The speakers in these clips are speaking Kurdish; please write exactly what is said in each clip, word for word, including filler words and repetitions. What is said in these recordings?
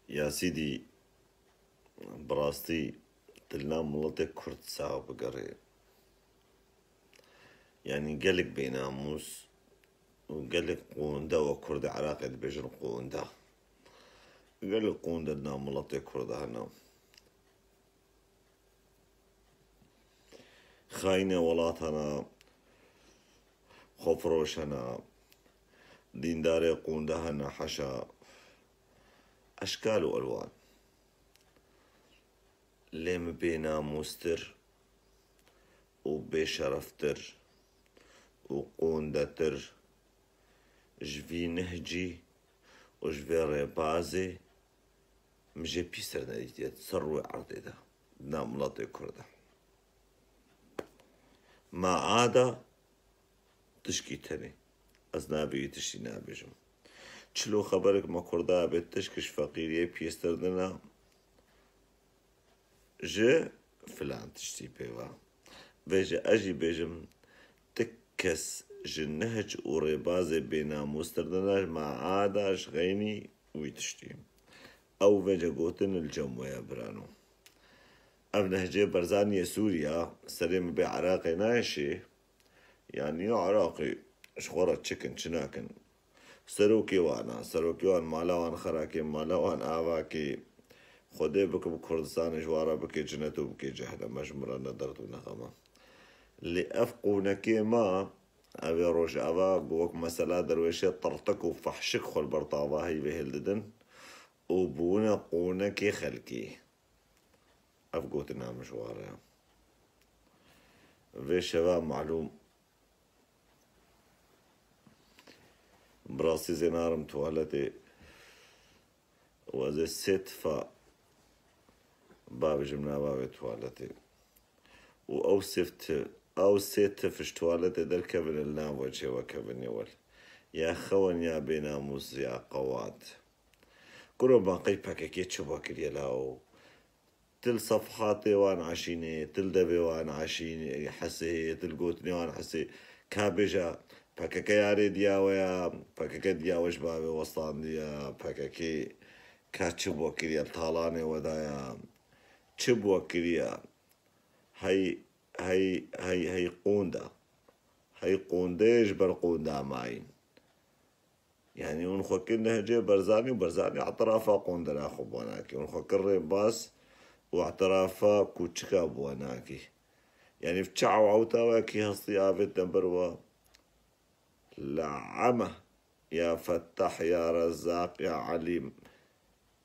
Ya Sîdî, bi rastî tu li nav miletê Kurd sax bigerê. Yanî gelek bênamûs û gelek qûnde we Kurdê Iraqê dibêjin qûnde. Gelek qûnde di nav miletê Kurda hene. Xayînê welat hene, xwefiroş hene, dîndarê qûnde hene, heşa, eşkal û elwan. Lê min bênamûstir û bêşereftir û qûndetir ji vî nehcî û ji vê rêbazê min jê pîstir nedîtiye di ser rûyê erdê de, di nav miletê Kurd de. Ma ada tişkî tenê. Ez navê wî tiştî nabêjim. Çilo xeberek me Kurda bê tişk ji feqîriyê pîstir dina ji filan tiştî pê ve. Vê jî ez jî bêjim, ti kes ji nehc û rêbazê bênamûstir dina, ma ada ji xeynî wî tiştî. Ew vêce gotin li cem we ye birano. Ev nehcê Barzaniyê Sûriya serê min bê Iraqê nayê şê. Yanî ya Iraqê ji xwe re çi kin, çi nakin. Serokê wan a, serokê wan mala wan xera kê, mala wan ava kê. Xwedê bike bi Kurdistanê ji wan re bike cinet û bike ceheneme, ji min re ne derd û ne xem e. Lê ev qûnekê me, ev ê rojeva ku wek mesela derwêşê tirtik û fehşik xwe li ber tava heyvê hildidin û bûne qûnekê xelkê. Ev gotina min ji wan re ye. Vê şeva malûm, bi rastî zê narim tuwaletê û ez ê sê tifa babijim nava vê tuwaletê. Û ew sê ti-, ew sê tif ji tuwaletê derkevin li nav we çêwe kevin ê wel. Ya xewen ya bênamûs ya qewat. Kuro ma qey P K K çi bû kiriye lawo? Til sefhatê wan eşînê, til devê wan eşînê, hesê, til gotinê wan hesê. Ka bêja P K K yarê diya we ya, P K K diya we ji bavê westandiya, P K K ka çi bû kiriye, talanê we daya. Çi bû kiriye? Hey, hey, hey, hey qûnda. Hey qûndê ji ber qûnda mayîn. Yanî hûn xwe kir nehcê Barzanî û Barzanî etirafa qondera xwe bi we nakî. Hûn xwe kir rêbaz û etirafa kûçika bi we nakî. Yanî çi ewewta we kî hestî avêtine ber we? Le'eme ya Fettah ya Rezzaq ya Elîm.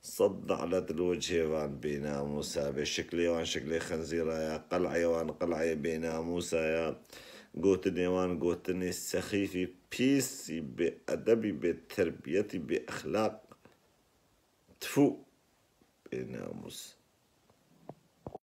Sed ne'let li wecihê wan bênamûsa be. Şiklê wan şiklê xinzîra ya, qel'ê wan qel'ê bênamûsa ya. Gotinê wan gotinê sexîfî, pîsî, bêedebî, bêterbiyetî, bêexlaq. Tfu! Bênamûs.